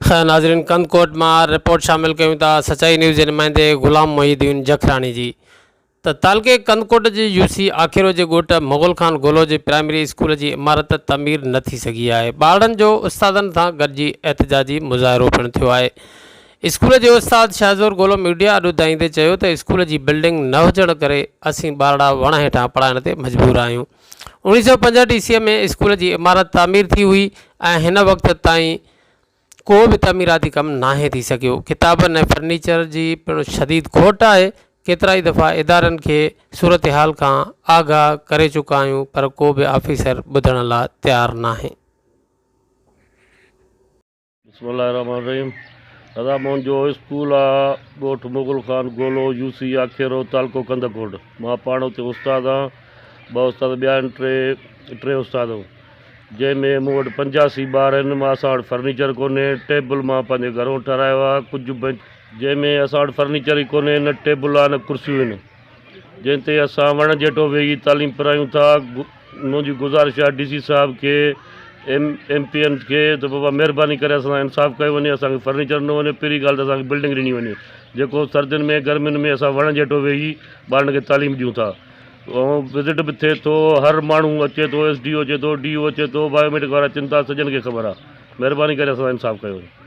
خير ناظرين ڪنڌڪوٽ مان رپورٽ شامل ڪيون ٿا سچائي نيوز جي نمائندي غلام محي الدين جکراڻي جي ته تعلقي ڪنڌڪوٽ جي يو سي آکيرو جي ڳوٺ مغل خان گولو جي پرائمري اسڪول جي عمارت تعمير نه ٿي سگهي آهي ٻارڙن جو استادن سان گڏجي احتجاجي مظاهرو پڻ ٿيو آهي اسڪول جي استاد شهزور گولو ميڊيا آڏو دانهيندي چيو ته اسڪول جي بلڊنگ نه هجڻ ڪري اسين ٻارڙا وڻ هيٺان پڙهائڻ تي مجبور آهيون 1965 عيسوي ۾ اسڪول جي عمارت تعمير ٿي هئي ۽ هن وقت تائين ڪو به تعميراتي ڪم ناهي ٿي سگهيو. ڪتابن ۽ فرنيچر جي پڻ شديد کوٽ آهي. ڪيترائي دفعا ادارن کي صورتحال کان آگاهه ڪري چڪا آهيون پر ڪو به آفيسر ٻڌڻ لا تيار ناهي. بسم الله الرحمن الرحيم دادا منهنجو اسڪول آ ڳوٺ مغل خان گولو يو سي آکيرو تعلقو ڪنڌڪوٽ مان پاڻ اتي استاد آن ٻه استاد ٻيا آهن ٽي ٽي استاد آهيون جنهن ۾ مون وٽ 85 ٻار آهن مان اسان وٽ فرنيچر ڪونهي ٽيبل مان پنهنجي گهرون ٺهرايو آ ڪجهه بينچ جنهن ۾ اسان وٽ فرنيچر ئي ڪونهي نه ٽيبل آ نه ڪرسيون آهن جنهن تي اسان وڻ جيٺو ويهي تعليم پرايون ٿا منهنجي گذارش آهي ڊي سي صاحب کي ايم ايم پي اين کي ته بابا مهرباني ڪري اسان سان انصاف ڪيو وڃي اسان کي فرنيچر ڏنو وڃي پهرين ڳالهه ته اسان کي بلڊنگ ڏني وڃي جيڪو سردين ۾ گرمين ۾ اسان وڻ جيٺو ويهي ٻارن کي تعليم ڏيون ٿا ۽ وزٽ به ٿئي ٿو هر ماڻهو اچي ٿو ايس ڊي او اچي ٿو ڊي او اچي ٿو بايوميٽرڪ وارا اچن ٿا سڄن کي خبر آهي مهرباني ڪري اسان سان انصاف ڪيو وڃي.